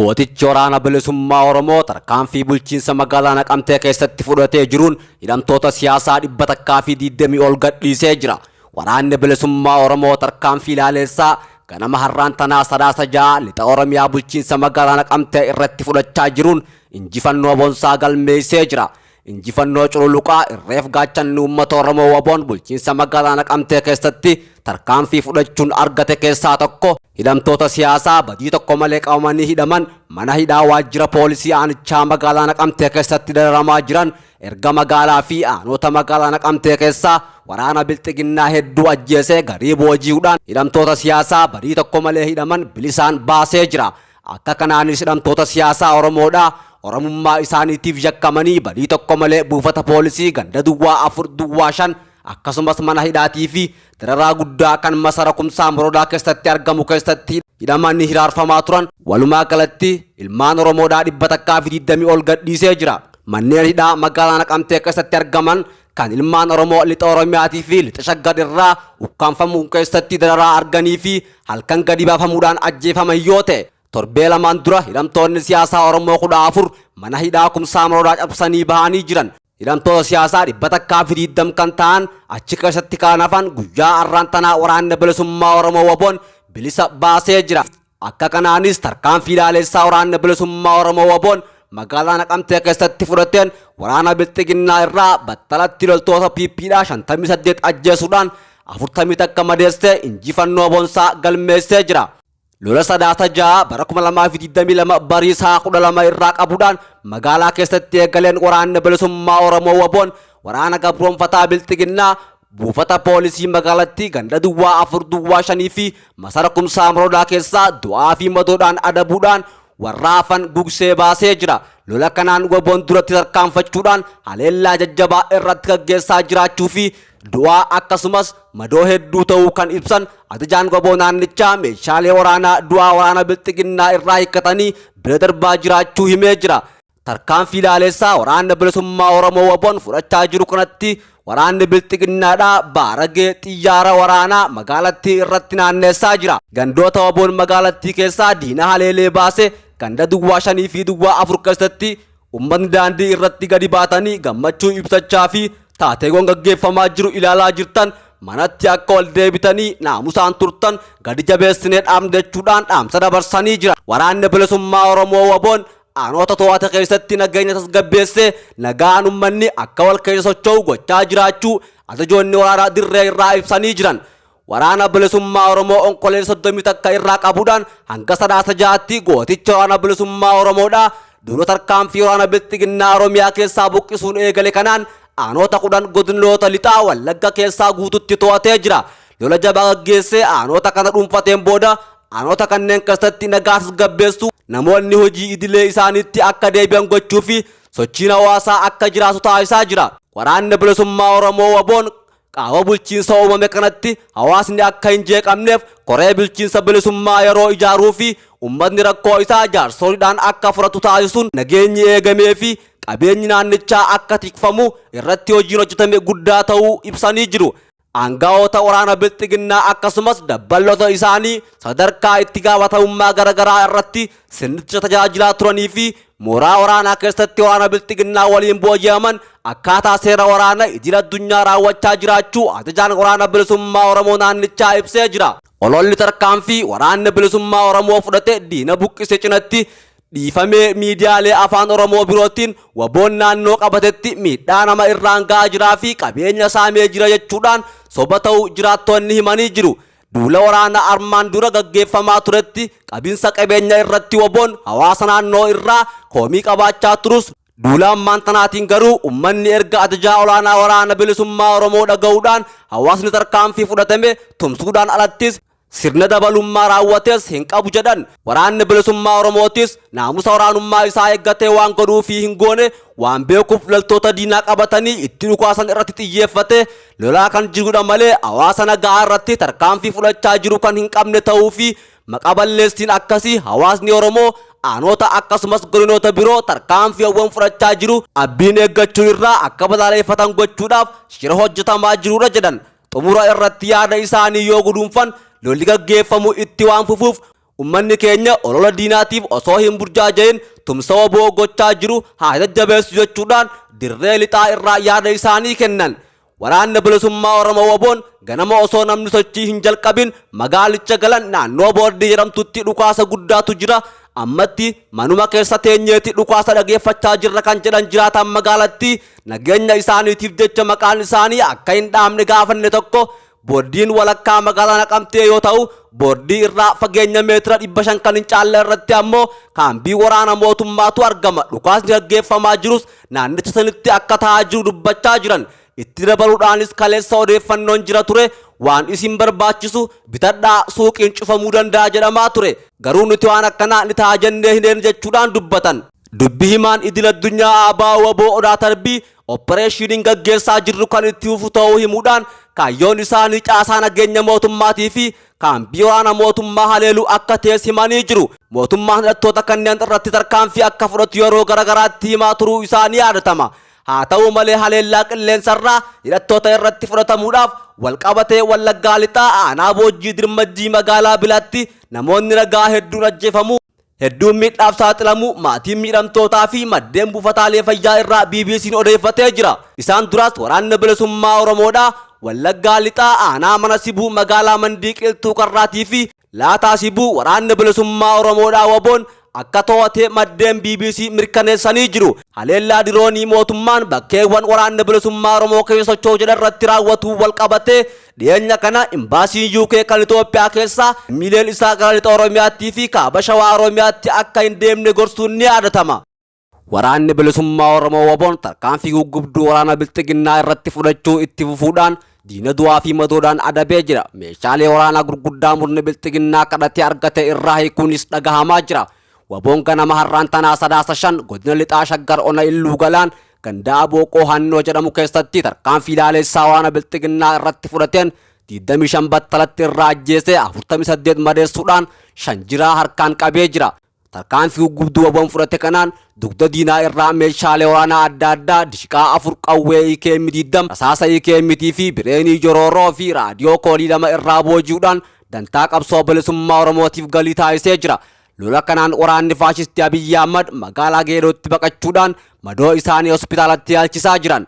Gootichi Waraana Bilisummaa Oromoo tarkaanfii bulchiinsa magaalaa Naqamtee keessatti fudhatee jiruun hidhamtoota siyaasaa 120 ol gadhiisee jira. Waraanni Bilisummaa Oromoo tarkaanfii laaleessaa ganama har'aan tanaa Sadaasa 6 lixa Oromiyaa bulchiinsa magaalaa Naqamtee irratti fudhachaa jiruun injifannoo bonsaa galmeessee jira. Injifannoo cululuqaa irreef gaachanni uummata Oromoo WBOn bulchiinsa magaalaa Naqamtee keessatti tarkaanfii fudhachuun argate keessaa tokko hidhamtoota siyaasaa badii tokko malee qabamanii hidhaman mana hidhaa waajjira poolisii aanichaa magaalaa Naqamtee keessatti dararamaa jiran erga magaalaa fi aanota magaalaa Naqamtee keessaa waraana bilxiginnaa hedduu ajjeesee garii booji'uudhaan hidhamtoota siyaasaa badii tokko malee hidhaman bilisaan baasee jira. Akka kanaanis hidhamtoota siyaasaa Oromoodhaa Oromummaa isaaniitiif yakkamanii badii tokko malee buufata poolisii ganda duwwaa 4 duwwaa 5 akkasumas mana hidhaatii fi dararaa guddaa kan masara Kumsaa Morodaa keessatti argamu keessatti hidhamanii hiraarfamaa turan walumaa galatti ilmaan Oromoodhaa 120 ol gadhiisee jira. Manneen hidhaa magaalaa Naqamtee keessatti argaman kan ilmaan Oromoo lixa Oromiyaatii fi lixa Shaggar irraa ukkaamfamuun keessatti dararaa arganii fi halkan gadi baafamuudhaan ajjeefaman yoo ta'e, torbee lamaan dura hidhamtoonni siyaasaa Oromoo 14 mana hidhaa Kumsaa Morodaa cabsanii bahanii jiran. Hidhamtoota siyaasaa 120 kan ta'an achi keessatti kan hafan guyyaa har'aan tanaa Waraanni Bilisummaa Oromoo WBOn bilisa baasee jira. Akka kanaanis tarkaanfii laalessaa Waraanni Bilisummaa Oromoo WBOn magaalaa Naqamtee keessatti fudhateen waraana Bilxiginnaa irraa battalatti loltoota PPdhaa 58 ajjeesuudhaan 41 madeessee injifannoo boonsaa galmeessee jira. Lola Sadaasa 6 bara 2022 barii sa'a 12 irraa qabuudhaan magaalaa keessatti eegaleen Waraanni Bilisummaa Oromoo WBOn waraana gabroomfataa Bilxiginnaa buufata poolisii magaalattii ganda duwwaa 4 duwwaa 5 fi masara Kumsaa Morodaa keessaa du'aa fi madoodhaan adabuudhaan warra hafan gugsee baasee jira. Lola kanaan WBOn duratti tarkaanfachuudhaan haleellaa jajjabaa irratti gaggeessaa jiraachuu fi du'aa akkasumas madoo hedduu ta'uu kan ibsan ajajaan wbo naannichaa meeshaalee waraanaa du'aa waraana Bilxiginnaa irraa hiikkatanii bira darbaa jiraachuu himee jira. Tarkaanfii laaleessaa Waraanni Bilisummaa Oromoo WBOn fudhachaa jiru kanatti waraanni Bilxiginnaadhaa baaragee xiyyaara waraanaa magaalattii irratti naanneessaa jira. Gandoota WBOn magaalattii keessaa diina haleelee baase ganda duwwaa 5 fi duwwaa 4 keessatti uummatni daandii irratti gadi baatanii gammachuu ibsachaa fi taateewwan gaggeeffamaa jiru ilaalaa jirtan manatti akka ol deebitanii naamusaan turtan gadi jabeessinee dhaamna jechuudhaan dhaamsa dabarsanii jiran. Waraanni Bilisummaa Oromoo WBOn Aanoota to'ate keessatti nageenya tasgabbeessee nagaan ummanni akka wal keessa socho'u gochaa jiraachuu ajajoonni waraanaa dirree irraa ibsanii jiran. Waraana Bilisummaa Oromoo Onkololeessa 31 irraa qabuudhaan hanga Sadaasa 6tti gooticha Waraana Bilisummaa Oromoodhaa duula tarkaanfii waraana Bilxiginnaa Oromiyaa keessaa buqqisuun eegale kanaan aanoota 10 godinoota lixaa Wallagga keessaa guututti to'atee jira. Lola jabaa gaggeessee aanoota kana dhuunfateen booda Aanota kanneen keessatti nagaa tasgabbeessuu, namoonni hojii idilee isaaniitti akka deebi'an gochuu fi sochiin hawaasaa akka jiraatu taasisaa jira. Waraanni Bilisummaa Oromoo WBOn qaama bulchiinsa uumame kanatti hawaasni akka hin jeeqamneef koree bulchiinsa bilisummaa yeroo ijaaruu fi uummatni rakkoo isaa jaarsoliidhaan akka furatu taasisuun nageenyi eegamee fi qabeenyi naannichaa akka tikfamu irratti hojiin hojjetame guddaa ta'uu ibsanii jiru. Aangawoota waraana Bilxiginnaa akkasumas dabballoota isaanii sadarkaa itti gaafatamummaa garagaraa irratti sirnicha tajaajilaa turanii fi mooraa waraanaa keessatti waraana Bilxiginnaa waliin booji'aman akkaataa seera waraana idil addunyaa raawwachaa jiraachuu ajajaan waraana bilisummaa Oromoo naannichaa ibsee jira. Ololli tarkaanfii waraanni bilisummaa Oromoo fudhate diina buqqise cinatti dhiifamee miidiyaalee Afaan Oromoo birootiin WBOn naannoo qabatetti miidhaa nama irraan ga'aa jiraa fi qabeenya saamee jira jechuudhaan soba ta'uu jiraattonni himanii jiru. Duula waraana armaan dura gaggeeffamaa turetti qabinsa qabeenya irratti WBOn hawaasa naannoo irraa komii qabaachaa turus duula ammaan tanaatiin garuu ummanni erga ajajaa olaanaa waraana bilisummaa Oromoo dhaga'uudhaan hawaasni tarkaanfii fudhatame tumsuudhaan alattis Sirna dabalummaa raawwates hin qabu jedhan. Waraanni Bilisummaa Oromootis naamusa waraanummaa isaa eeggatee waan godhuu fi hin goone waan beekuuf loltoota diinaa qabatanii itti dhukaasan irratti xiyyeeffatee lolaa kan jirudha malee hawaasa nagaa irratti tarkaanfii fudhachaa jiru kan hin qabne ta'uu fi maqa balleessiin akkasii hawaasni Oromoo aanoota akkasumas godinoota biroo tarkaanfiiwwan fudhachaa jiru abbiin eeggachuu irraa akka balaaleeffatan gochuudhaaf shira hojjetamaa jirudha jedhan. Xumura irratti yaada isaanii yoo guduunfan lolli gaggeeffamu itti waan fufuuf Ummanni keenya olola diinaatiif osoo hin burjaaja'in tumsa wbo gochaa jiru haa jajjabeessu jechuudhaan dirree lixaa irraa yaada isaanii kennan. Waraanni Bilisummaa Oromoo WBOn ganama osoo namni sochii hin jalqabin magaalicha galan naannoo Boordii jedhamtutti dhukaasa guddaatu jira. Ammatti manuma keessa teenyeeti dhukaasa dhageeffachaa jirra kan jedhan jiraataan magaalattii nageenya isaaniitiif jecha maqaan isaanii akka hin dhaamne gaafanne tokko Boordiin walakkaa magaalaa Naqamtee yoo ta'u, boordii irraa fageenya meetira 500 kan hin caalle irratti ammoo kaambii waraana mootummaatu argama. Dhukaasni gaggeeffamaa jirus naannicha sanitti akka ta'aa jiru dubbachaa jiran. Itti dabaluudhaanis kaleessa odeeffannoon jira ture waan isin barbaachisu bitadhaa suuqiin cufamuu danda'a jedhamaa ture. Garuu nuti waan akkanaa ni ta'a jennee hin eegne jechuudhaan dubbatan. Dubbi himaan idil addunyaa ABO-wbo Odaa Tarbii oppareeshiiniin gaggeessaa jirru kan itti fufu ta'uu himuudhaan kaayyoon isaanii caasaa nageenya mootummaatii fi kaambii waraana mootummaa haleeluu akka ta'es himanii jiru. Mootummaan hidhattoota kanneen irratti tarkaanfii akka fudhatu yeroo garagaraatti himaa turuu isaa ni yaadatama. Haa ta'u malee haleellaa qilleensarraa hidhattoota irratti fudhatamuudhaaf walqabatee Wallaggaa Lixaa aanaa Boojjii Dirmajjii magaalaa Bilaatti namoonni nagaa hedduun ajjeefamuu hedduun miidhaaf saaxilamuu maatiin miidhamtootaa fi maddeen buufataalee fayyaa irraa BBCn odeeffatee jira. Isaan duraas Waraanni Bilisummaa Oromoodhaa Wallaggaa Lixaa aanaa Mana Sibuu magaalaa Mandii Qilxuu Karraatii fi Laataa Sibuu Waraanni Bilisummaa Oromoodhaa WBOn akka to'ate maddeen bbc mirkaneessanii jiru. Haleellaa diroonii mootummaan bakkeewwan Waraanni Bilisummaa Oromoo keessa socho'u jedhe irratti raawwatuun walqabatee Dhiyeenya kana Imbaasiin UK kan Itoophiyaa keessaa lammiileen isaa gara Lixa Oromiyaattii fi Kaaba Shawaa Oromiyaatti akka hin deemne gorsuun ni yaadatama. Waraanni Bilisummaa Oromoo WBOn tarkaanfii guggubduu waraana Bilxiginnaa irratti fudhachuu itti fufuudhaan diina du'aa fi madoodhaan adabee jira. Meeshaalee waraanaa gurguddaa murni Bilxiginnaa kadhatee argate irraa hiikuunis dhagahamaa jira. Waboon ganama har'aan tanaa Sadaasa 5 godina Lixaa Shaggar ona Illuu Galaan ganda Aboo Qoohannoo jedhamu keessatti tarkaanfii laaleessaa waraana Bilxiginnaa irratti fudhateen 25 battalatti irraa ajjeesee 48 madeessuudhaan 5 jiraa harkaan qabee jira. Tarkaanfii guggubduu waboon fudhate kanaan dugda diinaa irraa meeshaalee waraanaa adda addaa dishiqaa 4 qawwee AKM 20 rasaasa AKM fi bireenii jorooroo fi raadiyoo koolii 2 irraa booji'uudhaan dantaa qabsoo bilisummaa Oromootiif galii taasisee jira. Lola kanaan waraanni faashistii Abiyyi Ahmad magaalaa Geedootti baqachuudhaan madoo isaanii hospitaalatti yaalchisaa jiran.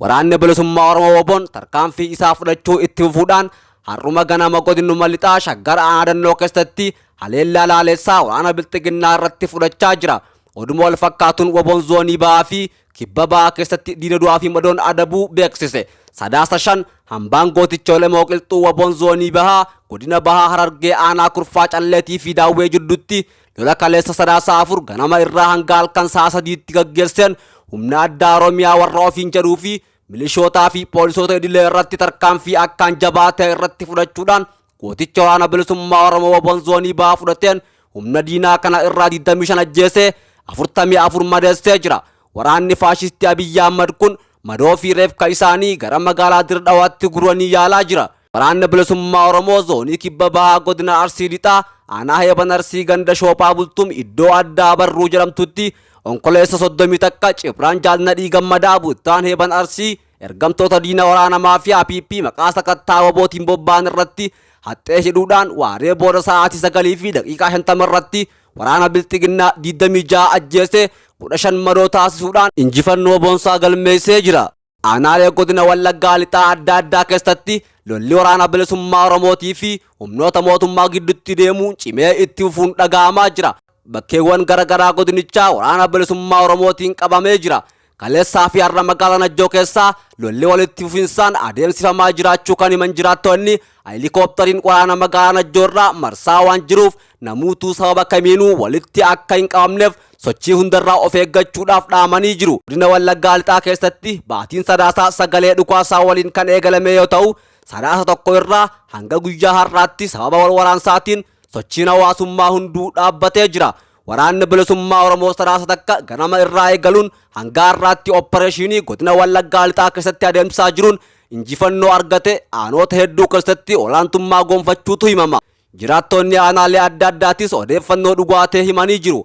Waraanni Bilisummaa Oromoo WBOn tarkaanfii isaa fudhachuu itti fufuudhaan har'uma ganama godinuma lixaa Shaggar aanaa Dannoo keessatti haleellaa laaleessaa waraana Bilxiginnaa irratti fudhachaa jira. Oduma wal fakkaatuun WBOn zoonii bahaa fi Kibba Bahaa keessatti diina du'aa fi madoon adabuu beeksise. Sadaasa 5, Hambaan gooticha Elemoo Qilxuu WBOn Zoonii Bahaa, Godina Bahaa Harargee Aanaa Kurfaa Calleetii fi Daawwee jidduutti lola kaleessa Sadaasa 4 ganama irraa hanga halkan sa'a 3tti gaggeesseen humna addaa Oromiyaa warra ofiin jedhuu fi milishootaa fi poolisoota idilee irratti tarkaanfii akkaan jabaa ta'e irratti fudhachuudhaan gooticha Waraana Bilisummaa Oromoo WBOn Zoonii Bahaa fudhateen humna diinaa kana irraa 25 ajjeesee 44 madeessee jira. Waraanni faashistii Abiyyi Ahmad kun madoo fi reefka isaanii gara magaalaa Dirdhawaatti guranii yaalaa jira. Waraanni Bilisummaa Oromoo Zoonii Kibba Bahaa Godina Arsii Lixaa Aanaa Heeban Arsii ganda Shoophaa Bultum iddoo addaa Barruu jedhamtutti Onkoleessa 31 Cibraan Jaal Nadhii Gammadaa Buttaan Heeban Arsii Ergamtoota diina waraana maafiyaa PP maqaa sakattaa WBOtiin bobba'an irratti haxxee hidhuudhaan waaree booda sa'aatii 9:50 irratti waraana Bilxiginnaa 26 ajjeesee 15 madoo taasisuudhaan injifannoo boonsaa galmeessee jira. Aanaalee godina Wallaggaa Lixaa adda addaa keessatti lolli waraana bilisummaa Oromootii fi humnoota mootummaa gidduutti deemu cimee itti fufuun dhaga'amaa jira. Bakkeewwan gara garaa godinichaa waraana bilisummaa Oromootiin qabamee jira. Kaleessaa fi har'a magaalaa Najjoo keessaa lolli walitti fufinsaan adeemsifamaa jiraachuu kan himan jiraattonni, heelikooptariin waraana magaalaa Najjoo irraa marsaa waan jiruuf namuutuu sababa kamiinuu walitti akka hin qabamneef sochii hundarraa of eeggachuudhaaf dhaamanii jiru. Godina Wallaggaa Lixaa keessatti baatiin Sadaasaa sagalee dhukaasaa waliin kan eegalame yoo ta'u, Sadaasa 1 irraa hanga guyyaa har'aatti sababa wal waraansaatiin sochiin hawaasummaa hunduu dhaabbatee jira. Waraanni Bilisummaa Oromoo Sadaasa takka ganama irraa eegaluun hanga har'aatti oppareeshinii godina Wallaggaa Lixaa keessatti adeemsisaa jiruun injifannoo argate aanoota hedduu keessatti olaantummaa gonfachuutu himama. Jiraattonni aanaalee adda addaatis odeeffannoo dhugaa ta'e himanii jiru.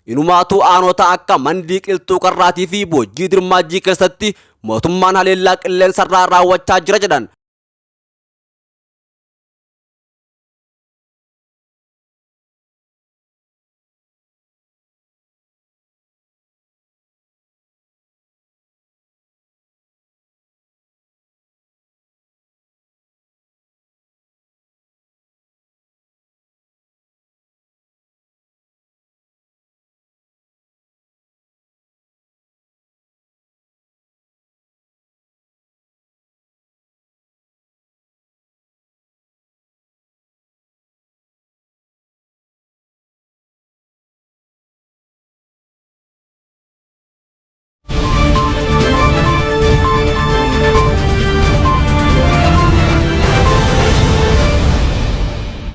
Inumaatuu aanota akka Mandii Qilxuu Karraatii fi Boojjii Dirmaajjii keessatti mootummaan haleellaa qilleensarraa raawwachaa jira jedhan.